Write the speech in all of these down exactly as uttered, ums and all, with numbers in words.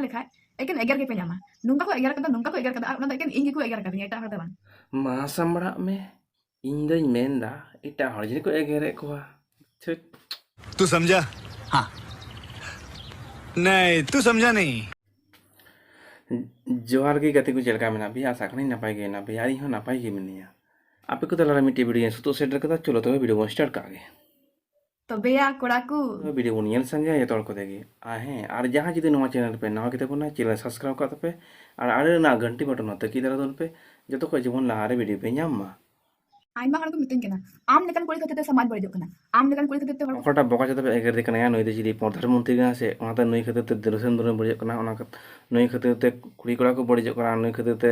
ᱞᱮᱠᱷᱟᱡ ᱮᱠᱮᱱ ᱮᱜᱮᱨ ᱜᱮᱯᱮ ᱧᱟᱢᱟ᱾ ᱱᱚᱝᱠᱟ ᱠᱚ ᱮᱜᱮᱨ ᱠᱟᱫᱟ, ᱱᱚᱝᱠᱟ ᱠᱚ ᱮᱜᱮᱨ ᱠᱟᱫᱟ, ᱟᱨ ᱚᱱᱟ ᱫᱚ ᱮᱠᱮᱱ ᱤᱧ ᱜᱮᱠᱚ ᱮᱜᱮᱨ ᱠᱟᱫᱤᱧᱟ, ᱮᱴᱟᱜ ᱦᱚᱲ ᱫᱚ ᱵᱟᱝ᱾ ᱢᱟ ᱥᱟᱢᱵᱲᱟᱜ ᱢᱮ, ᱤᱧ ᱫᱚᱧ ᱢᱮᱱᱫᱟ ᱮᱴᱟᱜ ᱦᱚᱲ ᱡᱟᱹᱱᱤᱡ ᱠᱚ ᱮᱜᱮᱨᱮᱫ ᱠᱚᱣᱟ᱾ ᱪᱷᱩᱴ᱾ तू समझा? हाँ। नहीं, तू समझा नहीं। ᱡᱚᱦᱟᱨ ᱜᱮ ᱜᱟᱛᱮ ᱠᱚ, ᱪᱮᱫ ᱞᱮᱠᱟ ᱢᱮᱱᱟᱜ ᱯᱮᱭᱟ? ᱟᱥᱟ ᱠᱟᱹᱱᱟᱹᱧ ᱱᱟᱯᱟᱭ ᱜᱮ ᱢᱮᱱᱟᱜ ᱯᱮᱭᱟ, ᱟᱨ ᱤᱧ ᱦᱚᱸ ᱱᱟᱯᱟᱭ ᱜᱮ ᱢᱤᱱᱟᱹᱧᱟ᱾ ᱟᱯᱮ ᱠᱚ ᱛᱟᱞᱟᱨᱮ ᱢᱤᱫᱴᱮᱡ ᱵᱷᱤᱰᱤᱭᱳᱧ ᱥᱩᱛᱩᱜ ᱥᱮᱴᱮᱨ ᱠᱟᱫᱟ᱾ ᱪᱚᱞᱚ ᱛᱚᱵᱮ ᱵᱷᱤᱰᱤᱭᱳ ᱵᱚᱱ ᱥᱴᱟᱨᱴ ᱠᱟᱜ ᱜᱮ᱾ ᱛᱚᱵᱮᱭᱟ ᱠᱚᱲᱟ ᱠᱚ᱾ ᱵᱷᱤᱰᱤᱭᱳ ᱵᱚᱱ ᱧᱮᱞ ᱥᱟᱸᱜᱮᱭᱟ ᱡᱚᱛᱚ ᱦᱚᱲ ᱠᱚᱛᱮ ᱜᱮ᱾ ᱟᱨ ᱦᱮᱸ, ᱟᱨ ᱡᱟᱦᱟᱸ ᱡᱩᱫᱤ ᱱᱚᱣᱟ ᱪᱮᱱᱮᱞ ᱨᱮᱯᱮ ᱱᱟᱣᱟ ᱜᱮᱛᱟ ᱵᱚᱱᱟ, ᱪᱮᱱᱮᱞ ᱥᱟᱵᱥᱠᱨᱟᱭᱤᱵ ᱠᱟᱜ ᱛᱟᱯᱮ, ᱟᱨ ᱟᱲᱮ ᱨᱮᱱᱟᱜ ᱜᱷᱟᱱᱴᱤ ᱵᱟᱴᱚᱱ ᱦᱚᱸ ᱛᱟᱹᱠᱤᱡ ᱫᱟᱨᱟ ᱛᱟᱵᱚᱱ ᱯᱮ, ᱡᱚᱛᱚ ᱠᱷᱚᱡ ᱡᱮᱢᱚᱱ ᱞᱟᱦᱟᱨᱮ ᱵᱷᱤᱰᱤᱭᱳ ᱯᱮ ᱧᱟᱢ ᱢᱟ᱾ ᱟᱭᱢᱟ ᱦᱚᱲ ᱠᱚ ᱢᱤᱛᱟᱹᱧ ᱠᱟᱱᱟ, "ᱟᱢ ᱞᱮᱠᱟᱱ ᱠᱩᱲᱤ ᱠᱷᱟᱹᱛᱤᱨ ᱛᱮ ᱥᱚᱢᱟᱡᱽ ᱵᱟᱹᱲᱤᱡᱚᱜ ᱠᱟᱱᱟ, ᱟᱢ ᱞᱮᱠᱟᱱ ᱠᱩᱲᱤ ᱠᱷᱟᱹᱛᱤᱨ ᱛᱮ ᱦᱚᱲ"᱾ ᱚᱠᱟᱴᱟᱜ ᱵᱚᱠᱟ ᱪᱮᱫᱟᱜ ᱯᱮ ᱮᱜᱮᱨ ᱫᱮ ᱠᱟᱱᱟ? ᱱᱩᱭ ᱫᱚ ᱪᱤᱞᱤ ᱯᱨᱚᱫᱷᱟᱱ ᱢᱚᱱᱛᱨᱤ ᱠᱟᱱᱟ ᱥᱮ? ᱚᱱᱟᱛᱮ ᱱᱩᱭ ᱠᱷᱟᱹᱛᱤᱨ ᱛᱮ ᱫᱤᱥᱚᱢ ᱫᱩᱱᱤᱭᱟᱹ ᱵᱟᱹᱲᱤᱡᱚᱜ ᱠᱟᱱᱟ, ᱚᱱᱟ ᱠᱷᱟᱹᱛ-, ᱱᱩᱭ ᱠᱷᱟᱹᱛᱤᱨ ᱛᱮ ᱠᱩᱲᱤ ᱠᱚᱲᱟ ᱠᱚ ᱵᱟᱹᱲᱤᱡᱚᱜ ᱠᱟᱱᱟ, ᱱᱩᱭ ᱠᱷᱟᱹᱛᱤᱨ ᱛᱮ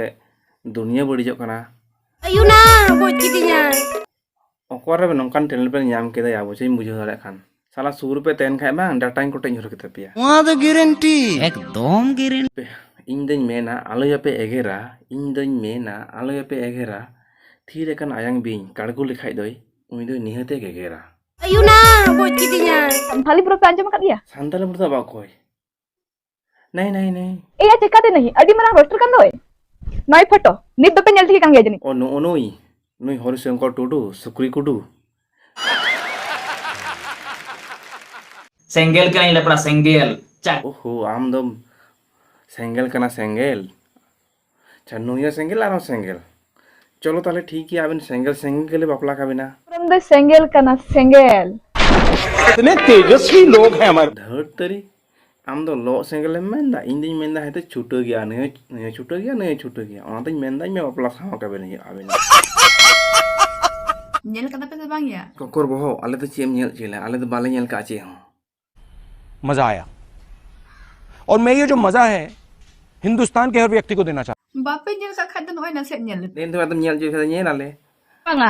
ᱫᱩᱱᱤᱭᱟᱹ ᱵᱟᱹᱲᱤᱡᱚᱜ ᱠᱟᱱᱟ᱾ ᱟᱭᱩᱱᱟ, ᱵᱩᱡᱽ ᱠᱤᱫᱤᱧᱟ᱾ ᱚᱠᱟᱨᱮ ᱱᱚᱝᱠᱟᱱ ᱴᱮᱞᱮᱱᱴ ᱯᱮ ᱧᱟᱢ ᱠᱮᱫᱟ ᱭᱟ, ᱵᱚᱪᱚᱧ ᱵᱩᱡᱷᱟᱹᱣ ᱫᱟᱲᱮᱭᱟᱜ ᱠᱟᱱ? ᱥᱟᱞᱟ ᱥᱩᱨ ᱨᱮᱯᱮ ᱛᱟᱦᱮᱱ ᱠᱷᱟᱡ ᱵᱟᱝ, ᱰᱟᱴᱟᱧ ᱠᱚᱴᱮᱡ ᱧᱩᱨ ᱠᱮᱛᱟ ᱯᱮᱭᱟ᱾ ᱱᱚᱣᱟ ᱫᱚ ᱜᱮᱨᱮᱱᱴᱤ᱾ ᱮᱠᱫᱚᱢ ᱜᱮᱨᱮᱱᱴᱤ᱾ ᱤᱧ ᱫᱚᱧ ᱢᱮᱱᱟ ᱟᱞᱚᱭᱟᱯᱮ ᱮᱜᱮᱨᱟ, ᱤᱧ ᱫᱚᱧ ᱢᱮᱱᱟ ᱟᱞᱚᱭᱟᱯᱮ ᱮᱜᱮᱨᱟ᱾ ᱛᱷᱤᱨ ᱟᱠᱟᱱ ᱟᱭᱟᱝ ᱵᱤᱧ ᱠᱟᱲᱜᱩ ᱞᱮᱠᱷᱟᱡ ᱫᱚᱭ, ᱩᱱᱤ ᱫᱚᱭ ᱱᱤᱦᱟᱹᱛᱮ ᱜᱮᱜᱮᱨᱟ᱾ ᱟᱭᱩᱱᱟ, ᱵᱩᱡᱽ ᱠᱤᱫᱤᱧᱟ᱾ ᱥᱟᱱᱛᱷᱟᱞᱤ ᱵᱩᱨᱩ ᱯᱮ ᱟᱸᱡᱚᱢ ᱟᱠᱟᱫ ᱜᱮᱭᱟ? ᱥᱟᱱᱛᱟᱞᱤ ᱵᱩᱨᱩ ᱫᱚ ᱟᱵᱚ ᱚᱠᱚᱭ? ᱱᱟᱭ, ᱱᱟᱭ, ᱱᱟᱭ᱾ ᱮᱭᱟ, ᱪᱮᱠᱟᱛᱮ ᱱᱟᱦᱤ? ᱟᱹᱰᱤ ᱢᱟᱨᱟᱝ ᱨᱳᱥᱴᱟᱨ ᱠᱟᱱ ᱫᱚᱭ᱾ ᱱᱚᱭ ᱯᱷᱳᱴᱳ᱾ ᱱᱤᱛ ᱫᱚᱯᱮ ᱧᱮᱞ ᱴᱷᱤᱠ ᱠᱟᱱ ᱜᱮᱭᱟ ᱡᱟᱹᱱᱤᱡ᱾ ᱚ, ᱱᱩ-, ᱱᱩᱭ, ᱱᱩᱭ ᱦᱚᱨᱤᱥᱚᱝᱠᱚᱨ ᱴᱩᱰᱩ, ᱥᱩᱠᱨᱤ ᱠᱩᱰᱩ᱾ ᱥᱮᱸᱜᱮᱞ ᱠᱟᱹᱱᱟᱹᱧ ᱞᱮᱯᱲᱟ, ᱥᱮᱸᱜᱮᱞ᱾ ᱪᱟ- ᱳᱦᱳ, ᱟᱢ ᱫᱚᱢ ᱥᱮᱸᱜᱮᱞ ᱠᱟᱱᱟ, ᱥᱮᱸᱜᱮᱞ᱾ ᱟᱪᱪᱷᱟ, ᱱᱩᱭ ᱦᱚᱸ ᱥᱮᱸᱜᱮᱞ, ᱟᱨᱦᱚᱸ ᱥᱮᱸᱜᱮᱞ᱾ ᱪᱚᱞᱚ ᱛᱟᱦᱞᱮ ᱴᱷᱤᱠ ᱜᱮᱭᱟ, ᱟᱵᱮᱱ ᱥᱮᱸᱜᱮᱞ, ᱥᱮᱸᱜᱮᱞ ᱜᱮᱞᱮ ᱵᱟᱯᱞᱟ ᱠᱟᱵᱮᱱᱟ᱾ ᱯᱩᱨᱟᱹᱢ ᱫᱚ ᱥᱮᱸᱜᱮᱞ ᱠᱟᱱᱟ, ᱥᱮᱸᱜᱮᱞ᱾ इतने तेजस्वी लोग हैं हमारे। ᱫᱷᱟᱹᱨ ᱛᱟᱹᱨᱤ, ᱟᱢ ᱫᱚ ᱞᱚᱜ ᱥᱮᱸᱜᱮᱞ ᱮᱢ ᱢᱮᱱᱫᱟ, ᱤᱧ ᱫᱚᱧ ᱢᱮᱱᱫᱟ ᱦᱮᱸᱛᱚ ᱪᱷᱩᱴᱟᱹ ᱜᱮᱭᱟ, ᱱᱩᱭ ᱦᱚᱸ, ᱱᱩᱭ ᱦᱚᱸ ᱪᱷᱩᱴᱟᱹ ᱜᱮᱭᱟ, ᱱᱩᱭ ᱦᱚᱸ ᱪᱷᱩᱴᱟᱹ ᱜᱮᱭᱟ᱾ ᱚᱱᱟᱛᱮᱧ ᱢᱮᱱᱫᱟ ᱤᱧ ᱢᱟ ᱵᱟᱯᱞᱟ ᱥᱟᱶ ᱠᱟᱵᱮᱱ ᱦᱩᱭᱩᱜᱼᱟ ᱟᱵᱮᱱ᱾ ᱧᱮᱞ ᱠᱟᱫᱟ ᱯᱮ ᱥᱮ ᱵᱟᱝ ᱭᱟ? ᱠᱚᱠᱚᱨ ᱵᱚᱦᱚᱜ, ᱟᱞᱮ ᱫᱚ ᱪᱮᱫ ᱮᱢ ᱧᱮᱞ ᱦᱚᱪᱚᱭ ᱞᱮᱭᱟ? ᱟᱞᱮ ᱫᱚ ᱵᱟᱞᱮ ᱧᱮᱞ ᱠᱟᱜᱼᱟ ᱪᱮᱫ ᱦᱚᱸ᱾ मजा आया। और मैं ये जो मजा है, हिंदुस्तान के हर व्यक्ति को देना चाहता हूँ। ᱵᱟᱯᱮ ᱧᱮᱞ ᱠᱟᱜ ᱠᱷᱟᱡ ᱫᱚ ᱱᱚᱜᱼᱚᱭ ᱱᱟᱥᱮᱭᱟᱜ ᱧᱮᱞ ᱞᱮᱯᱮ᱾ ᱫᱮᱱ ᱫᱚ ᱟᱫᱚᱢ ᱧᱮᱞ ᱦᱚᱪᱚᱭ ᱠᱷᱟᱡ ᱫᱚ ᱧᱮᱞ ᱟᱞᱮ᱾ ᱵᱟᱝᱟ,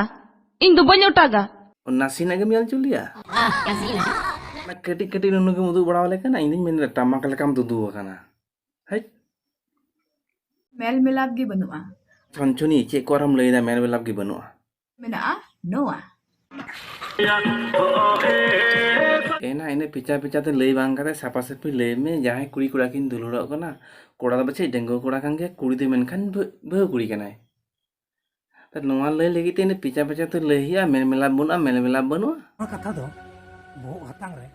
ᱤᱧ ᱫᱚ ᱵᱟᱹᱧ ᱚᱴᱟᱜᱟ᱾ ᱱᱟᱥᱮᱱᱟᱜ ᱜᱮᱢ ᱧᱮᱞ ᱦᱚᱪᱚ ᱞᱮᱭᱟ? ᱚᱱᱟ ᱠᱟᱹᱴᱤᱡ ᱠᱟᱹᱴᱤᱡ ᱱᱩᱱᱩ ᱜᱮᱢ ᱩᱫᱩᱜ ᱵᱟᱲᱟ ᱟᱞᱮ ᱠᱟᱱᱟ, ᱤᱧ ᱫᱩᱧ ᱢᱮᱱᱫᱟ ᱴᱟᱢᱟᱠ ᱞᱮᱠᱟᱢ ᱫᱩᱫᱩ ᱟᱠᱟᱱᱟ᱾ ᱦᱮᱡ᱾ ᱢᱮᱞ ᱢᱮᱞᱟᱯ ᱜᱮ ᱵᱟᱹᱱᱩᱜᱼᱟ᱾ ᱪᱷᱚᱱᱪᱷᱚᱱᱤ, ᱪᱮᱫ ᱠᱚ ᱟᱨᱦᱚᱸᱢ ᱞᱟᱹᱭᱫᱟ? ᱢᱮᱞ ᱢᱮᱞᱟᱯ ᱜᱮ ᱵᱟᱹᱱᱩᱜᱼᱟ᱾ ᱢᱮᱱᱟᱜᱼᱟ ᱱᱚᱣᱟ᱾ ᱮᱱᱟ ᱤᱱᱟᱹ ᱯᱤᱪᱟ ᱯᱤᱪᱟ ᱛᱮ ᱞᱟᱹᱭ ᱵᱟᱝ ᱠᱟᱛᱮ ᱥᱟᱯᱷᱟ ᱥᱟᱹᱯᱷᱤ ᱞᱟᱹᱭ ᱢᱮ, ᱡᱟᱦᱟᱸᱭ ᱠᱩᱲᱤ ᱠᱚᱲᱟ ᱠᱤᱱ ᱫᱩᱞᱟᱹᱲᱚᱜ ᱠᱟᱱᱟ, ᱠᱚᱲᱟ ᱫᱚ ᱯᱟᱪᱮᱫ ᱰᱟᱺᱜᱩᱣᱟᱹ ᱠᱚᱲᱟ ᱠᱟᱱ ᱜᱮᱭᱟ, ᱠᱩᱲᱤ ᱫᱚ ᱢᱮᱱᱠᱷᱟᱱ ᱵᱟᱹ- ᱵᱟᱹᱦᱩ ᱠᱩᱲᱤ ᱠᱟᱱᱟᱭ᱾ ᱛᱚ ᱱᱚᱣᱟ ᱞᱟᱹᱭ ᱞᱟᱹᱜᱤᱫ ᱛᱮ ᱤᱱᱟᱹ ᱯᱤᱪᱟ ᱯᱤᱪᱟ ᱛᱮ ᱞᱟᱹᱭ ᱦᱩᱭᱩᱜᱼᱟ, ᱢᱮᱞ ᱢᱮᱞᱟ ᱵᱟᱹᱱᱩᱜᱼᱟ, ᱢᱮᱞ ᱢᱮᱞᱟ ᱵᱟᱹᱱᱩᱜᱼᱟ᱾ ᱱᱚᱣᱟ ᱠᱟᱛᱷᱟ ᱫᱚ ᱵᱚᱦᱚᱜ ᱦᱟᱛᱟᱝ ᱨᱮ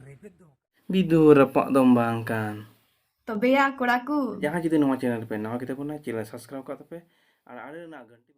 ᱨᱮᱵᱮᱫ ᱫᱚ᱾ ᱵᱤᱫᱩ ᱨᱟᱯᱟᱜ ᱫᱚᱢ ᱵᱟᱝ ᱠᱟᱱ᱾ ᱛᱚᱵᱮᱭᱟ ᱠᱚᱲᱟ ᱠᱚ᱾ ᱡᱟᱦᱟᱸ ᱡᱩᱫᱤ ᱱᱚᱣᱟ ᱪᱮᱱᱮᱞ ᱯᱮ ᱱᱟᱣᱟ ᱜᱮᱛᱟ ᱵᱚᱱᱟ, ᱪᱮᱱᱮᱞ ᱥᱟᱵᱥᱠᱨᱟᱭᱤᱵ ᱠᱟᱜ ᱛᱟᱯᱮ ᱟᱨ ᱟᱲᱮ ᱨᱮᱱᱟᱜ ᱜᱷᱟᱱᱴᱤ